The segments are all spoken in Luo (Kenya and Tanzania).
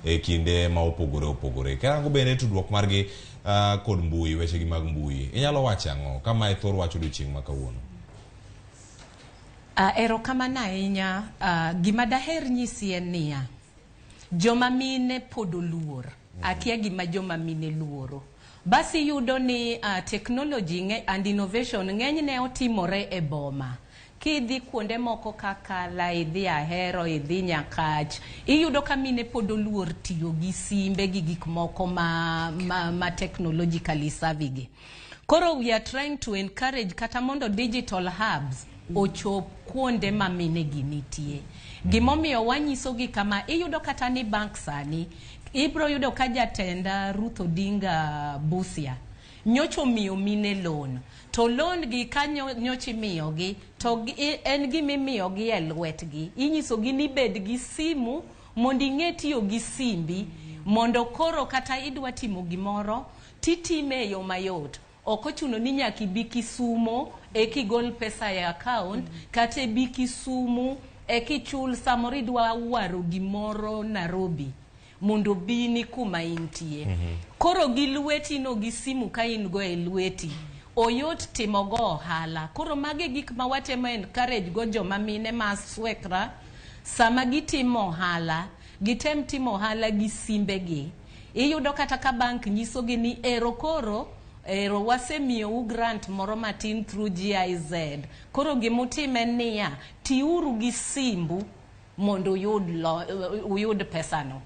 e kinde ma opogore opogore. Karango bende tudruok margi kod mbui, wechegi mag mbui. Inyalo wacho ang'o ka mae thor wach odiochieng' ma kawuono? Erokamano ahinya. Gima daher nyisi en niya, joma mine pod oluor. Akia gima joma mine luoro. Basi iyudo ni technology and innovation ng'enyne otimore e boma. Kidhi kuonde moko kaka la idhi Ahero, idhi Nyakach, iyudo ka mine pod oluor tiyo gi simbe gi gik moko ma technologically savvy gi. Koro we are trying to encourage kata mondo digital hubs ochop kuonde ma mine gi nitie. Gimomiyo wanyiso gi kama, iyudo kata ni bank sani, ibro yudo ka jatenda Ruth Odinga Busia nyocha omiyo mine loan. To loan gi ka nyocha imiyogi, to en gima imiyogi e lwetgi. Inyisogi ni bed gi simu mondo ing'e tiyo gi simbi, mondo koro kata idwa timo gimoro, titime e yo mayot. Ok ochuno ni nyaka ibi Kisumo eka igol pesa e account, kata ibi Kisumu eka ichul samoro idwa waro gimoro Nairobi mondo obini kuma intie. Koro gi lweti no gi simu ka in go e lweti, oyot timo go ohala. Koro magi e gik ma watemo encourage go joma mine ma swekra sama gitimo ohala, gitem timo ohala gi simbegi. Iyudo kata ka bank nyisogi ni ero koro ero wasemiyou grant moro matin through GIZ. Koro gimutim en niya, tiuru gi simbu mondo uyud pesano.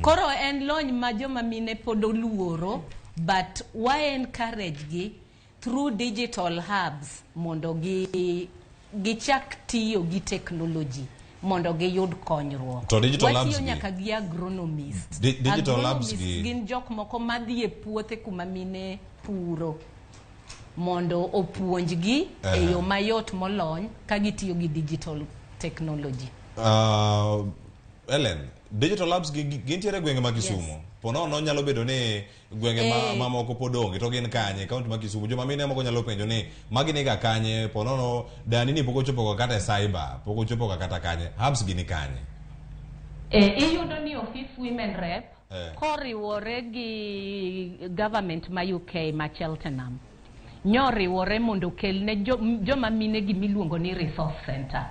Koro en lony ma joma mine pod oluoro, but wa encourage gi through digital hubs mondo gi gichak tiyo gi technology mondo giyud konyruok. To digital hubs Watiyo gi- nyaka gi agronomist. Digital hubs Agronomist gi- gin jok moko madhi e puothe kuma mine puro mondo opuonjgi e yo mayot molony ka gitiyo gi digital technology. Ellen, digital labs gintiere e gwenge ma Kisumu. Yes. Po nono nyalo bedo ni gwenge ma, mamoko pod onge to gin kanye kaunti ma Kisumu. Joma mine moko nyalo penjo ni magi niga kanye po nono dani ni pok ochopo ga kata e cyber, pok ochopo ga kata kanye. Hubs gi ni kanye? Iyudo ni office women rep koriwore gi government ma UK ma Cheltenham nyoriwore mondo okel ne joma mine gimiluongo ni resource center.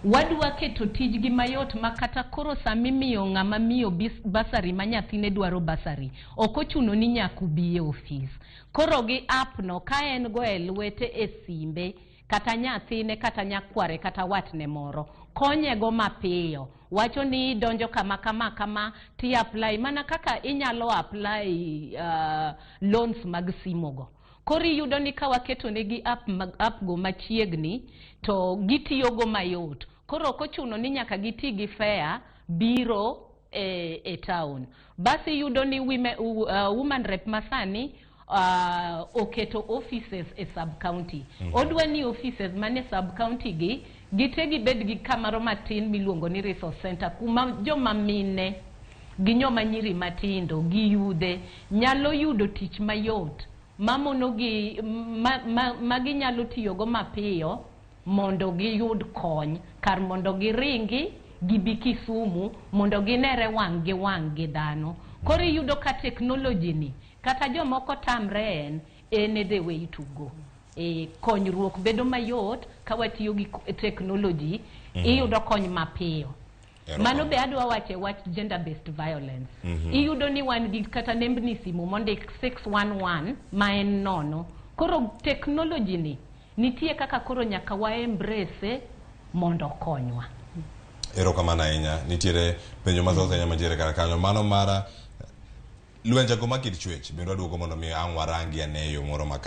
Wadwa keto tijgi mayot ma kata koro sami miyo ng'ama miyo bursary ma nyathine dwaro bursary ok ochuno ni nyaka ubi e ofis. Koro gi app no ka en go e lwete e simbe kata nyathine kata nyakware kata watne moro konye go mapiyo wacho ni donjo kama kama kama ti apply mana kaka inyalo apply loans mag simo go. Koro iyudo ni ka waketo negi app, app go machiegni to gitiyogo mayot. Koro ok ochuno ni nyaka giti gi fare biro e town. Basi iyudo ni woman rep masani oketo offices e sub county. Odwa ni offices mane sub county gi gite gibed gi kamoro matin miluongo ni resource center kuma joma mine gi joma nyiri matindo gi yudhe nyalo yudo tich mayot mamono gi ma ginyalo tiyogo mapiyo mondo giyud kony kar mondo giringi gibi Kisumu mondo ginere wang' gi wang' gi dhano. Koro iyudo ka technology ni kata jomoko tamre en e the way to go. Konyruok bedo mayot ka watiyo gi technology, iyudo kony mapiyo. Mano be adwa wacho e wach gender based violence. Iyudo ni wan gi kata nembni simu mondik 611 ma en nono. Koro technology ni nitie kaka koro nyaka wa embrace mondo okonywa. Erokamano ahinya. Nitiere penjo mathoth ahinya mantiere kar kanyo. Mano mara lwenje go ma kit chwech bende waduogo mondo mi ang' warangi ane e yo moro makare.